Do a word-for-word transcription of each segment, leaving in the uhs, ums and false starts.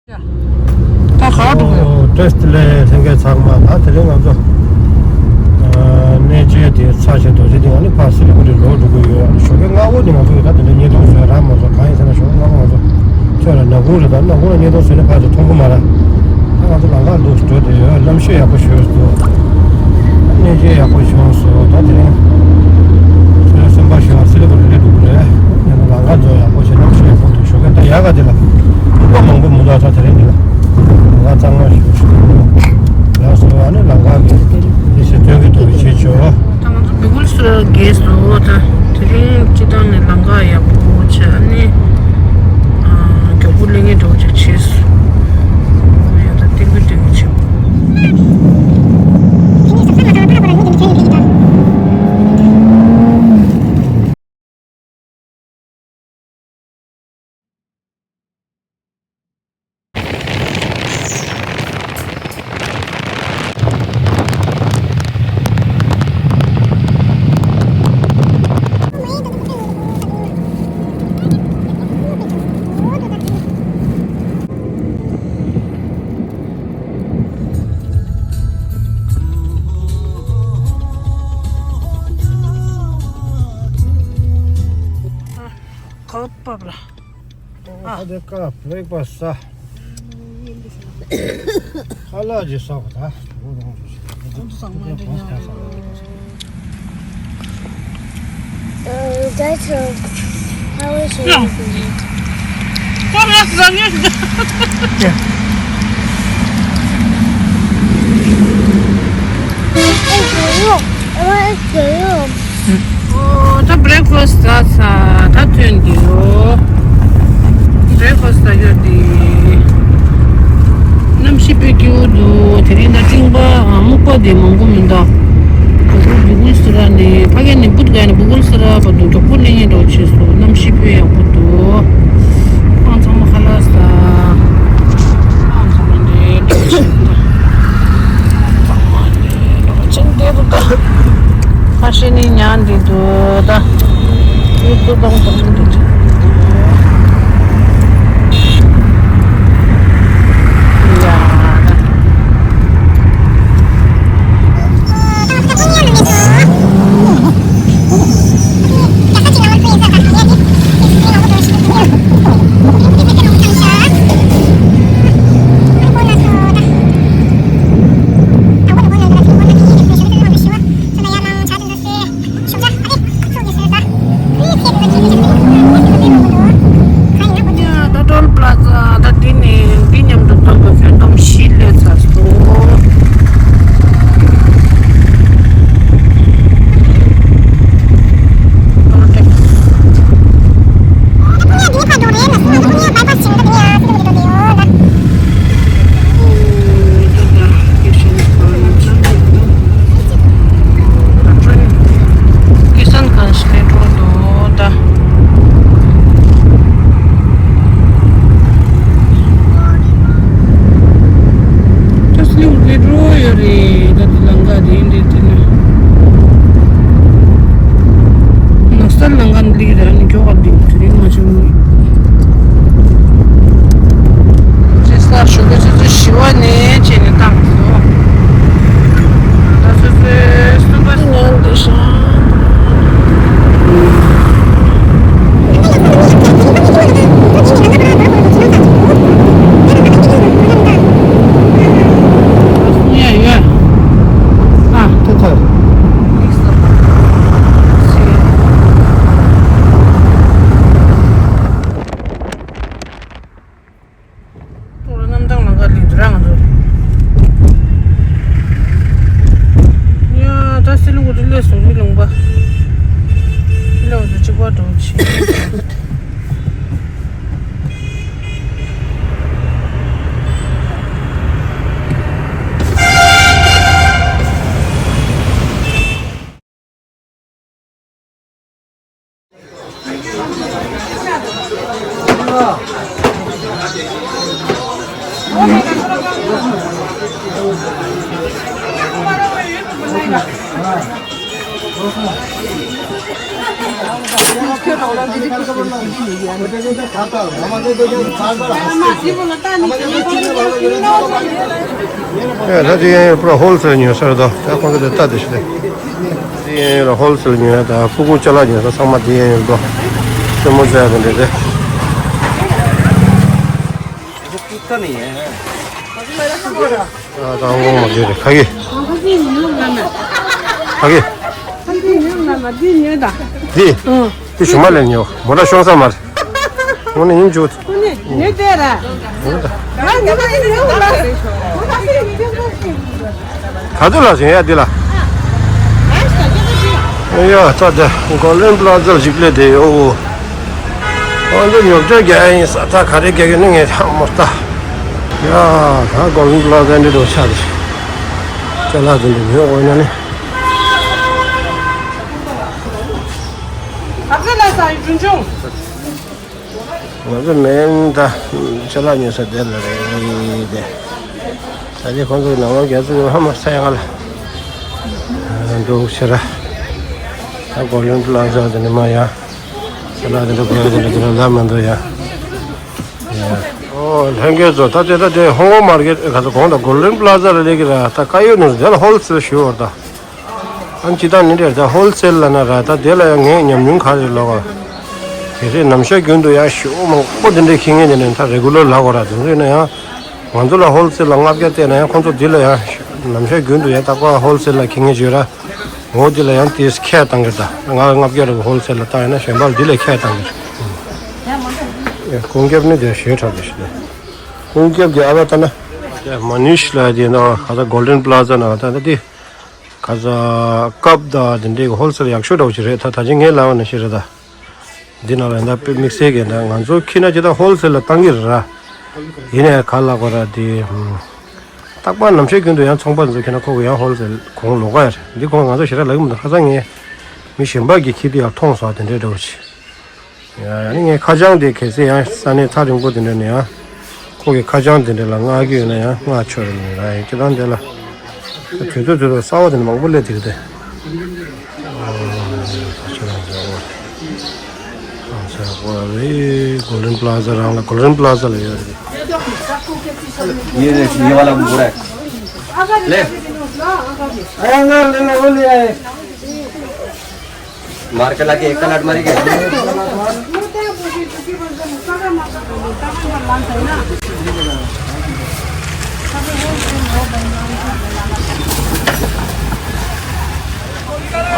ད་ག་འགྲོ་གི་ཡོད། ཨོ། བཀྲ་ཤིས་བདེ་ལེགས་ལྷན་རྒྱས་ཚང་མ། ད་དེ་རིང་ང་ཚོ་ཨ་གནས་མཇལ་དེ་ཚར་བྱས་རྡོ་རྗེ་གདན་ནས་ཕར་སི་ལི་གུ་རི་ལོག་འགྲོ་གི་ཡོད། ཞོགས་ཀས་སྔ་པོ་ནས་ང་ཚོ་ཡི་ད་དེ་འདྲ་བརྙན་ཐུང་བཟོས་རག་མ་སོང་། གང་ཡིན་ཟེར་ན་ཞོགས་ཀས་སྔ་པོ་ང་ཚོ་ཁྱོད་ལ་ནག་ཁུང་རེད། ད་ནག་ཁུང་ལ་བརྙན་ཐུང་བཟོས་ནས་ཕར་ཚུར་མཐོང་གི་མ་རེད། ད་ང་ཚོ་ལམ་ཁ་འདུག་འགྲོ་བསྡད་ཡོད། གནམ་གཤིས་ཡག་པོ་ཞིག་འདུག་གནས་མཇལ་ཡག་པོ་བྱུང་སོང་། ད་དེ་རིང་ཚོད་སེམས་པ་ཞུ་བ་སི་ལི་གུ་རི་སླེབས་འགྲོ་གི་རེད། ཡིན་ན་ལམ་ཁ་ཚོ་ཡག་པོ་བྱས། གནམ་གཤིས་ཡག་པོ་འདུག་ཞོགས་ཀས་ད་ཡག་ག་དེ་ལ་སྤུས་ཀ་མང་པོ་མི་འདུག་ད་དེ་རིང་འདི་ལ་ལམ་ཁ་གཙང་མ་ཞིག་ཞིག་འདུག་ཡག་སོང་། ཨ་ནི་ལམ་ཁ་གི་མི་ཚེ་སྟོན་གྱི་འདུག་བྱེད་ཆོག་ད་ང་ཚོ་སྦེ་གུལ་སི་ར་བརྒལ་སོང་། ད་དེ་རིང་སྤྱི་བཏང་ནས་ལམ་ཁ་ཡག་པོ་བྱས། ཨ་ནི་ཨ་མགྱོགས་པོ་སླེབས་ངེས་འདྲ་བོ་ཅིག་བྱས་སོང་། ཡང་ད་སྟོན་གྱི་སྟོན་གྱི་བྱེད། ཁ་བབ་ལ། ཨ་དེ་ཀ་བྷི་རེག་ཕ་སི་ཟ། ཁ་ལག་ཅིག་ཟ་བ་ད། Uh, that's a, how is it? Yeah. ཨོ། ད་བྷི་རེག་ཕ་སི་ཟ་ཚར། ད་ཐོན་གྱི་ཡོད། བྷི་རེག་ཕ་སི་ཟ་ཡོད་དེ། གནམ་གཤིས་དཔེ་སྐྱིད་པོ་འདུག་དེ་རིང་ད་སྤྲིན་པ་སྨུག་པ་དེ་མང་པོ་མི་འདུག་ག་གུར་སྦེ་གུལ་སི་ར་ནས། ཕ་གི་ནས་བུད་ག་ནས་སྦེ་གུལ་སི་ར་བར་དུ་མགྱོགས་པོ་སླེབས་ངེས་འདྲ་བོ་བྱས་སོང་། གནམ་གཤིས་དཔེ་ཡག་པོ་འདུག་ཨང་ཚང་མ་ཁ་ལག་ཟ། ཨང་ཚང་མ་འདི་འདྲ་བོ་བྱས་འདུག་ཚང་མ་འདི་འདྲ་བོ་བྱས་འདུག་ད། ཁ་ཤས་ནི་ཉལ་བསྡད་འདུག་ད། ཡུལ་ཚོ་གཏོང་གཏོང་འདི་འདྲ་བོ་འདུག་ཡ་ད། ཡ་ད་ཊོལ་པླ་ཛ་ད་འདི་ནས་འདི་མཉམ་དུ་ཐོན་པ་ཁྱོན་བསྡོམས་བཞི་སླེབས་ཚར་སོང་། ཀི་སན་གྷན་ཇི་ལ་འགྲོ་འདུག་ད། ད་སི་ལི་གུ་རི་འགྲོ་ཡོད་རེད། ད་དེ་ལམ་ཁ་དེ་འདྲ་དེ་ནས་ནགས་ཚལ་ལམ་ཁ་འདི་ར་ནི་མགྱོགས་པ་འདི་དེ་རིང་མ་བྱུང་། ཅེས་ལ་ཞོགས་པའི་ཆུ་ཚོད་བཞི་པ་ནས་བྱས་ནས་བཏང་འདུག་ད་ཆུ་ཚོད་གསུམ་པ་ནས་འདི་ཤང་། ཡ་ཡ། ཨ། ཐུག་ཐུག་ཏོག་ར་གནམ་ཐང་ལམ་ཁ་ལ་འདུག་ར་ང་ཚོ། ཡ་ད་སི་ལི་གུ་རི་སླེབས་སོང་། རི་ལུང་པ་སླེབས་འདུག་གཅིག་པ་འགྲོ་ཆེ། ད་དེ་ཡང་ཡོད་པ་ཧོལ་སེལ་ཉོས་ས་རེད་དོ། ད་ཁོང་ཚོ་དེ་ལྟ་དེ་ཞིག་རེད། དེ་ཡང་ཡོད་ལ་ཧོལ་སེལ་ཉོས་ད་ཕྲུ་གུ་ཅ་ལག་ཉོས་ས་ཚང་མ་དེ་ཡང་ཡོད་དོ། སེ་མོ་ཟེར་བ་འདྲ་དེ། ད་ཧོང་ཀོང་མ་རྒྱུ་རེད་ཁ་གི། ཁ་གི། འདི། འདི་ཞུ་མ་ལེན་ཉོ་མོ་ལ་ཤོང་ས་མ་རེད། ངོ་ནས་ཡིན་ཇུ། ག་ཚོད་ལ་ཟིན་ཡ་འདི་ལ། ཡ་ཚ་དེ་གོ་ལེན་པ་ལ་ཚར་ཞིག་ལས་དེ་ཡོ། ཨོ་འདི་ཉོ་ཆ་རྒྱག་ཡིན་ས་ད་ག་རེ་རྒྱག་གི་ནི་ངས་ཧ་མ་ལྟ། ཡ་ད་གོ་ལེན་པ་ལ་ཚར་འདི་འགྲོ་ཆ་དེ། ཅ་ལག་དེ་འདི་ཉོ་འོ་ན་ནི། ཨ་ཙི་ལ་ས་ཡི་ཆུང་ཆུང་། ང་ཚོ་མེན་ད་ཅ་ལག་ཉོ་ས་དེ་ལ་རེད་དེ། ད་དེ་ཁོང་ཚོ་ནང་ལོགས་རྒྱ་ཚོ་ཧ་མ་ས་ཡ་ང་ལ་འདུག་ཤེ་ར། ད་གོ་ལེན་པ་ལ་ཚར་དེ་ནི་མ་ཡ། ཅ་ལག་དེ་འདྲ་གོ་ཡ་དེ་འདྲ་དེ་ལ་ལ་མ་འདུག་ཡ། ཨོ་ལྷན་རྒྱས་ཚོ་ད་དེ་ད་དེ་ཧོང་ཀོང་མར་ཀེ་ཊི་ག་ཚོད་གོང་ད་གོ་ལེན་པ་ལ་ཚར་ལ་ལེགས་ཀྱི་ར་ད་ཀ་ཡོད་ནོ་དེ་ལ་ཧོལ་སེལ་ཞུ་བར་ད། ཨ་ནི་སྤྱི་བཏང་ནི་འདྲ་ད་ཧོལ་སེལ་ལ་ན་ར་ད་དེ་ལ་ཡང་ངས་ཉམས་མྱོང་ག་རེ་ལོག་ག་དེ་རེད་ནམ་ཞག་རྒྱུན་དུ་ཡང་ཞེ་པོ་མང་པོ་དེ་འདྲའི་ཁྱི་ངན་དེ་ནས་ད་རེ་གུ་ལར་ལ་གོ་ར་དེ་ཚོ་ཡིན་ན་ཡང་ང་ཚོ་ལ་ཧོལ་སེལ་ལ་ལྔ་བརྒྱ་བལྟས་ན་ཡང་ཁོང་ཚོ་འདི་ལ་ཡང་ནམ་ཞག་རྒྱུན་དུ་ཡང་རྟག་པར་ཧོལ་སེལ་ལ་ཁྱི་ངན་བརྗོད་ར་ངོ་འདི་ལ་ཡང་དེས་ཁས་བཏང་གི་ད་ང་ལྔ་བརྒྱ་རེ་ཧོལ་སེལ་ལ་བཏང་ཡིན་ན་གཞན་པ་ལ་འདི་ལ་ཁས་བཏང་གི་རེད། ཀུན་ཁྱབ་ནི་དེ་ཞེ་དྲག་གི་ཞིག་རེད། ཀུན་ཁྱབ་ཀྱི་ཨ་བ་ད་ན་མ་ནིཤ་ལ་དེ་ན་ག་ད་གོལ་ཌན་པ་ལ་ཛ་ན་ད་ད་དེ། ག་ས་ཀབ་དང་དེ་འདྲའི་ཧོལ་སེལ་ཡག་ཤོས་འདྲ་བོ་ཞིག་རེད། ད་ད་ཅི་ངས་ལབ་པ་ནང་བཞིན་རེད་ད། འདི་ནང་ལ་ཡིན་ད་དཔེ་དམིགས་བསལ་གྱི་ད་ང་ཚོ་ཁྱི་ན་ཅི་ད་ཧོལ་སེལ་ལ་བཏང་གི་རེད་ར། ཡིན་ནའི་ག་ལ་གོ་ར་དེ། རྟག་པར་ནམ་ཞག་རྒྱུན་དུ་ཡང་ཚོང་པ་ཚོ་ཁྱི་ན་ཁོ་གི་ཡང་ཧོལ་སེལ་གོང་ལོག་ག་ཡ་རེད། འདི་གོང་ང་ཚོ་ཞེ་དྲག་ལབ་གི་མི་འདུག་ཁ་སང་ངས་མི་གཞན་པ་གི་ཁྱི་དེ་ཡང་མཐོང་སོང་དེ་འདྲའི་འདྲ་བོ་ཞིག་ཡ་ནི་ངས་ཁ་བྱང་དེ་གལ་སྲིད་ཡང་ས་གནས་ཐག་རིང་པོ་དེ་འདྲ་ནས་ཡང་ཁོ་གི་ཁ་བྱང་དེ་འདྲ་ལ་མངགས་རྒྱུ་ཡོད་ན་ཡང་མངགས་ཆོག་རེད་མི་ར་ཡིན་ཁྱེད་རང་དེ་ལ་དུས་ཚོད་དུས་ཚོད་གསར་བ་དེ་འདྲ་མང་པོ་སླེབས་དེ་གི་དེ་ཁྱེད་རང་ཚོ་ཨོ་ཁྱེད་རང་ཚོ་ཨོ་རེད་གོལ་ཌན་པ་ལ་ཛ་རང་ལ་གོལ་ཌན་པ་ལ་ཛ་ལ་ཡོད་རེད། ये देखिए, ये वाला बुरा है। ले। मार के लाके एक कलाट मारी के।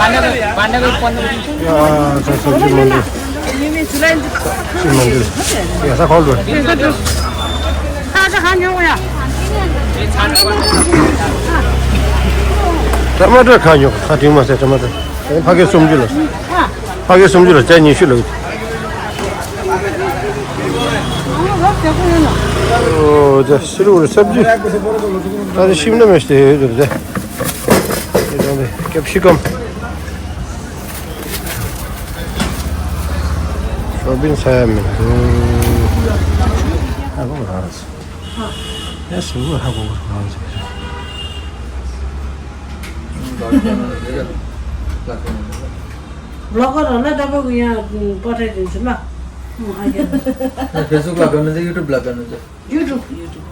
पांडे को, पांडे को। 야, ད་སོ་ཅི་མ་འདུག་ཅི་མ་འདུག་ཡ་ས་ཁོང་འགྲོ། ཊ་མ་ཊར་ག་ཉོ་ཁ་ཏིང་མ་ཟེར་ཊ་མ་ཊར། ཕ་གི་སུམ་ཅུ་ལ། ཕ་གི་སུམ་ཅུ་ལ་ཇ་ཉི་ཤུ་ལ། ཨོ་ཇ་སི་རུ་རུ་སབ་ཇི། ད་རེ་ཤིམ་ལ་མེ་སྟེ་ཡོད་རེད། ཀེབ་སི་ཀམ། ཤོ་པིང་ས་ཡ་མི་འདུག་ཧ་གོ་རང་རེད། ཡ་སུ་གོ་ཧ་གོ་རང་རེད། ब्लॉगर होला, तपाईँको यहाँ पोर्ट्रेट दिन्छु ल। अँ, आगे। Facebook ला गर्नुहुन्छ, YouTube ला गर्नुहुन्छ? YouTube, YouTube।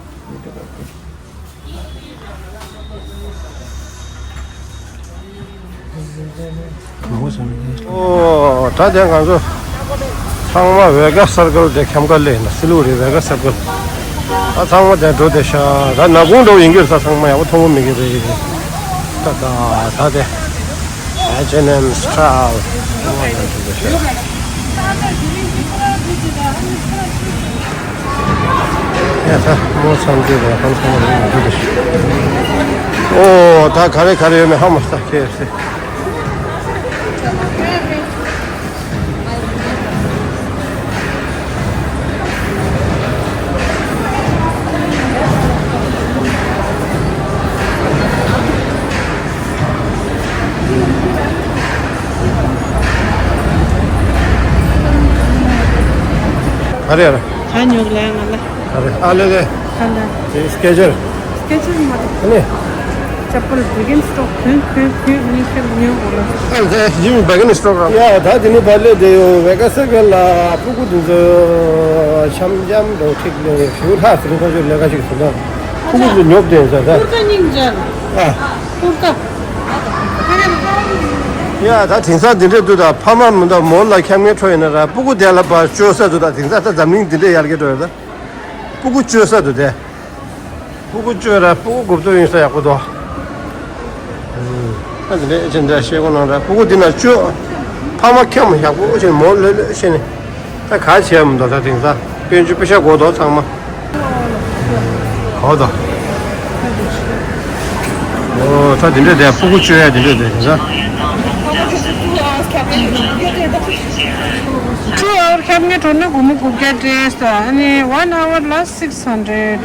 ཨོ། ད་དེ་ང་ཚོ་ཚང་མ་ཝེ་གྷ་སར་ཀལ་དེ་ཁེམ་ཁ་ལེ་ན་སི་ལུ་རི་ཝེ་གྷ་སར་ཀལ། ད་ཚང་མ་དེ་འགྲོ་དེ་ཤ་ད་ན་གུང་འགྲོ་ཡིན་གྱི་ས་ཚང་མ་ཡག་པོ་མཐོང་གི་མི་གི་རེད། ད་ད་ད་དེ། H and M style. ཡ་ད་མོ་ཚང་གི་རེད་ཧམ་ཚང་མ་རེད་འདུག་ཨོ་ད་ག་རེ་ག་རེ་ཡོད་མེད་ཧ་མ་ས་ཁེ་སི། ག་རེ་ཡ་ར། ད་ཉོག་ལ་ང་ལ། ག་རེ་ཨ་ལེ་ལེ། ག་ལ། དེ་སྐད་ཆར། སྐད་ཆར་མ་རེད། ཨ་ནི། चप्पल बर्गेनस्टोक ཁྱོད་ཁྱོད་ཁྱོད་གཉིས་ཁྱོད་ཉོ་དགོས་ལ། ཨ་ལས་ཡིན་བེ་གན་སི་ཊོག་རང་། ཡ་ད་དེ་ནི་བ་ལེ་དེ་ཡོ་བེ་ག་ས་ག་ལ་སྤུ་གུ་དེ་ཚོ་འཆམ་འཆམ་འགྲོ་ཁྲིག་ལེ་ཞུ་ལྷ་སི་རི་ཁོ་ཚོ་ལས་ཀ་ཞིག་བྱུང་ན་སྤུ་གུ་དེ་ཉོབ་དེ་ས་ད། ཀུར་ཀ་སྙིང་རྗེ། ཨ། ཀུར་ཀ། ཡ་ད་དེང་སང་དེ་འདྲས་འདུག་ད་ཕ་མ་མི་འདུག་མོ་ལ་ཁྱབ་མཁན་འཕྲོ་ཡིན་ན་ར་སྤུ་གུ་དེ་ལ་ཕར་བཅོལ་ས་འདུག་ད་དེང་སང་ད་འཛམ་གླིང་འདི་འདྲས་ཡར་རྒྱས་འགྲོ་ཡོད་ད། སྤུ་གུ་བཅོལ་ས་འདུག་དེ། སྤུ་གུ་བཅོལ་ར་སྤུ་གུ་གུབ་ཏོ་ཡིན་ས་ཡག་པོ་འདུག་ཨ་འདི་འདྲས་ཨེ་ཅེ་འདྲ་ཤེས་གོ་ནང་ར་སྤུ་གུ་འདི་ན་བཅོལ། ཕ་མ་ཁྱམས་ཡག་པོ་ཨེ་ཅེ་མོ་ལོས་ལོས་ཤེས་ནས། ད་ག་བྱས་མི་འདུག་ད་དེང་སང་དཔལ་འབྱོར་པེ་ཤག་དགོས་འདུག་ཚང་མ། གོ་ད། ཨོ་ད་འདི་འདྲས་དེ་སྤུ་གུ་བཅོལ་ཡ་འདི་འདྲས་དེ་དེང་སང་། Two hour ཁྱབ་ངེས་འགྲོ་ན་སྒོར་མོ་དགུ་བརྒྱ་སྤྲད་སོང་། ཨ་ནི་one hour ལ་six hundred།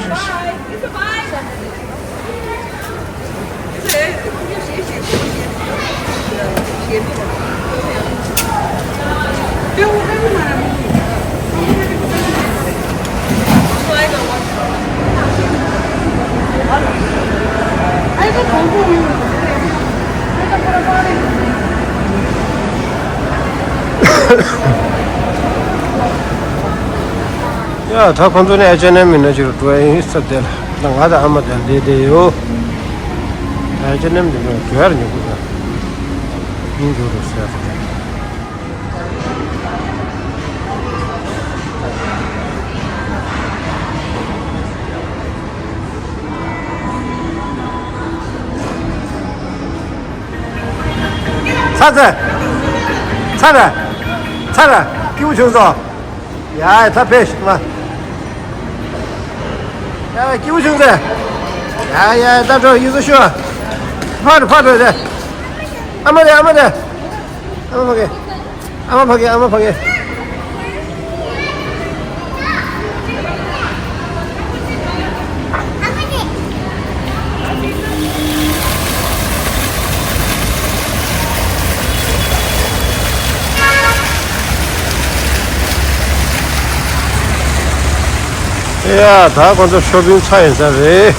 ཡ་ད་ཁོང་ཚོ་ནི་ཨེ་ཅེ་ནེམ་མིན་ན་ཅིག་རུ་འགྲོ་ཡ་ཡིན་ས་དེ་ལ་ད་ང་དང་ཨ་མ་དང་བསྡད་བསྡད་ཡོད། ཨེ་ཅེ་ནེམ་འདི་འགྲོ་འགྲོ་ཡར་ཉོ་དགོས་ཡ་ཡིན་འགྲོ་རུ་ཟེར། ཚ་ཚ། ཚ་ར། ཚ་ར། སྐྱིད་པོ་བྱུང་སོང་། ཡ་ད་ཕེབས་ཤིག་མ། ཡ་སྐྱིད་པོ་བྱུང་ཚེ། ཡ་ཡ་ད་འགྲོ་ཡུལ་ཚོ་ཤོག་ཕར་ཕར་འགྲོ་དེ། ཨ་མ་དེ་ཨ་མ་དེ། ཨ་མ་ཕ་གི། ཨ་མ་ཕ་གི་ཨ་མ་ཕ་གི། ཡ་ད་ཁོང་ཚོ་ཤོ་པིང་ཚར་ཡིན་ས་རེད།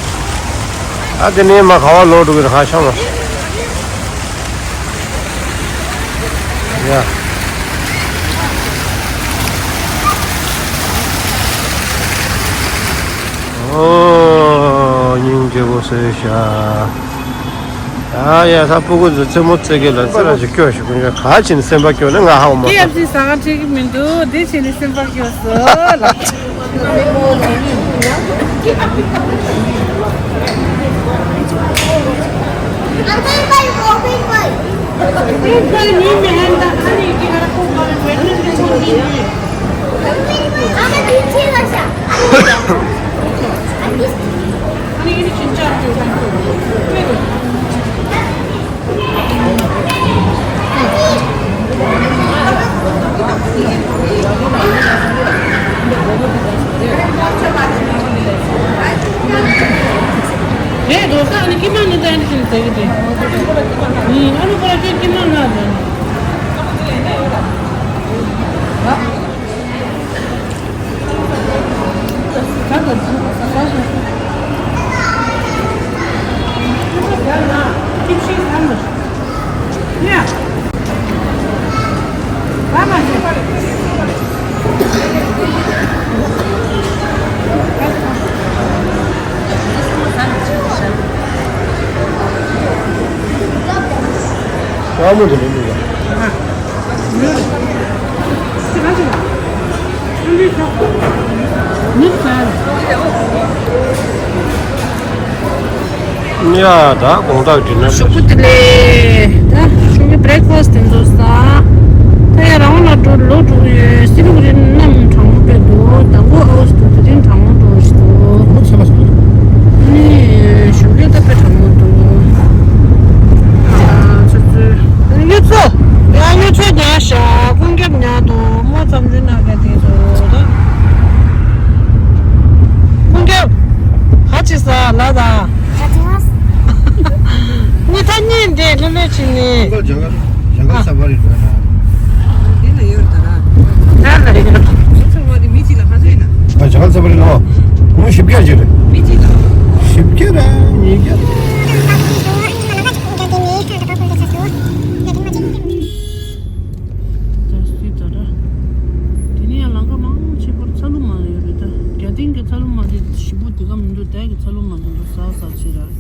ཨ་དེ་ནས་མ་ག་བ་ལོག་འགྲོ་གི་རེད་ཧ་ཤང་ལ། ཡ། ཨོ། སྙིང་རྗེ་པོ་བཟོས་ཤག་ཡ་ཡ་ད་སྤུ་གུ་ཚོ་རྩེད་མོ་རྩེ་གི་ལ་རྩེད་མོ་ཞིག་སྐྱོ་ཞིག་ཀུན་ཡ་ག་ཕྱིན་སེམས་པ་སྐྱོ་ནི་ང་ཧ་གོ་མ་ཁེ་ཨེཕ་སི་ཟ་ཁང་ཁྲིད་ཀྱི་མི་འདུག་འདི་བྱས་ནས་སེམས་པ་སྐྱོ་སོང་ལ། ཨེ་དོ་ས་ཨ་ནི་ཀི་མ་ནི་ད་ཨ་ནི་ཁྱིམ་ཟེར་གི་དེ། ཨ་ནི་ཁོ་ར་ཁྱོད་ཀི་མ་ན་ཟེར། ཡ་ད་དགོང་དག་འདི་ན་ཤོག་བུ་དེ་ལས་ད་ཤོག་གི་བྷི་རེག་ཕ་སི་དེ་ཚོ་ཟ། ད་ཡ་རང་ལ་འགྲོ་ལོ་འགྲོ་གི་ཡོད། སི་ལི་གུ་རི་གནམ་གྲང་མོ་དཔེ་འདུག་དང་པོ་ཨའོ་སི་འདུག་དེ་རིང་གྲང་མོ་འགྲོ་ཞིག་འདུག་ཨ་ནི་ཞོགས་ཀས་ད་དཔེ་གྲང་མོ་འདུག་ཨ་ཚོ་ཚོ་ཨ་ནི་གཡུ་མཚོ་ཡ་གཡུ་མཚོ་ཉར་ཤག་ཀུན་ཁྱབ་ཉར་འདུག་མོ་བརྩམས་ཆོས་གནང་མཁན་དེ་ཚོ་ད། ཀུན་ཁྱབ་ཧ་ཅི་ས་ལ་ད། ངས་ད་གཉིས་འདི་ལྷོད་ལྷོད་བྱས་ནས། ཇང་གལ་ཇང་གལ་ས་ཕ་རི་འགྲོ་ཡ། འདི་ལ་ཡོད་ད་ན། ད་ལ་ཡོད། ཇང་གལ་ས་ཕ་རི་ལ་ཧ་ཟེ་ན། ཨ་ཇང་གལ་ས་ཕ་རི་ལ། ངོ་བཞི་བརྒྱ་ཅིག་རེད། བཞི་བརྒྱ་རེད་ཉིས་བརྒྱ་རེད། ལོ་མ་འདུག་ཟ་ཟ་ཆེ་ར། ཨེ་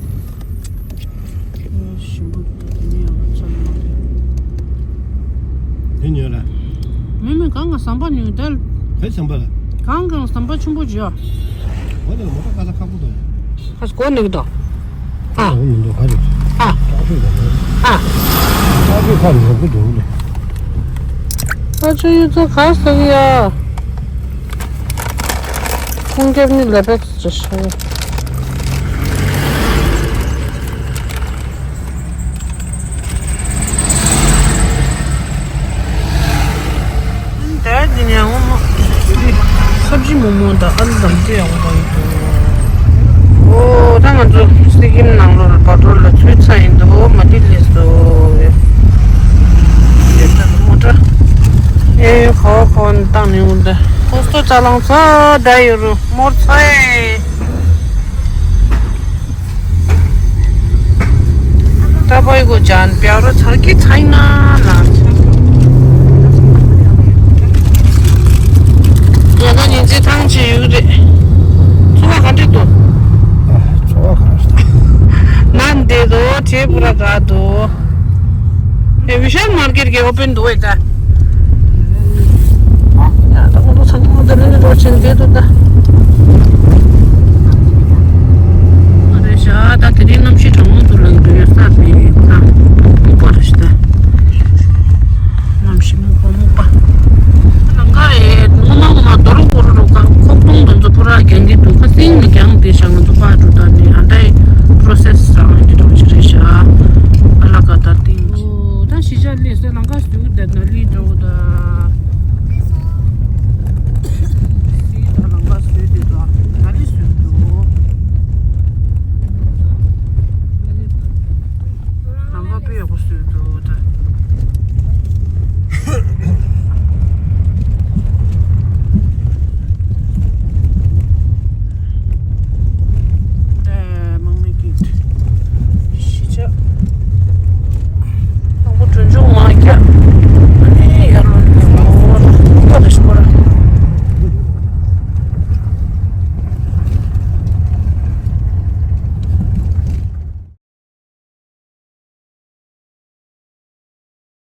ཞིམ་པོ་འདུག་དེ་ནས་ཡང་ཆ་ལ་མ། དེ་ཉོས་ར། མེད་མེད། གང་ག་ཟམ་པ་ཉོས་དེ། དེ་ཟམ་པ་ལ། གང་གང་ཟམ་པ་ཆེན་པོ་བྱོས། འོ་དེ་ལ་མོ་ཊ་ཁ་ས་ཁག་པོ་འདུག་ཁ་ས་གོ་ནུག་དོ། ཨ། འོ་མི་འདུག་ཧ་རེ། ཨ། ཏག་ཏག་འདུག་ཨ། ཏག་ཏག་ཁ་རེ་ཡག་པོ་འདུག་ཨ་ཅོ་ཡུ་ཚོ་ག་ས་གི་ཡ། ཁོང་རྒྱབ་ནི་ལ་བེད་ཅི་ཤོ། དེ་དེ་ནས་འོ་མོ། སབ་ཇི་མོག་མོག་དང་ཨ་ལུ་དང་དེ་ཡག་པོ་ཡིན་འདུག་ཨོ་ད་ང་ཚོ་སི་ཀིམ་ནང་ལོགས་ལ་བ་ཏྲོལ་ལ་ཚུད་ཚར་ཡིན་འདུག་མ་ཏི་ལེ་སོ། དེ་ད་མོ་ཊ་ཨེ་ཁོ་ཁོ་བཏང་ནས་འོང་ད། ཁོ་སྟོད་ཅ་ལང་ཚ་ད་ཡོད་རུ་མོར་ཚ་ཨེ། ད་པའི་གོ་ཅན་པེ་རོ་ཚར་གི་ཚའི་ན་ལ། ཡ་ད་ཉིན་ཚེ་ཐང་ཆེ་ཡོད་རེད། ཚོ་བ་ག་འདྲེ་འདུག་ཚོ་བ་ག་རེ། ནམ་དེ་དོ་ཁྲེ་པུ་ར་ག་དོ། ཨེ་བི་ཤལ་མར་ཀེཊ་གི་ཨོ་པན་འདུག་ཨེ་ད། ཡ་ད་ཁོ་ཚོ་ཚང་མ་ད་རེ་རོ་ཆེན་དེ་དོ་ད།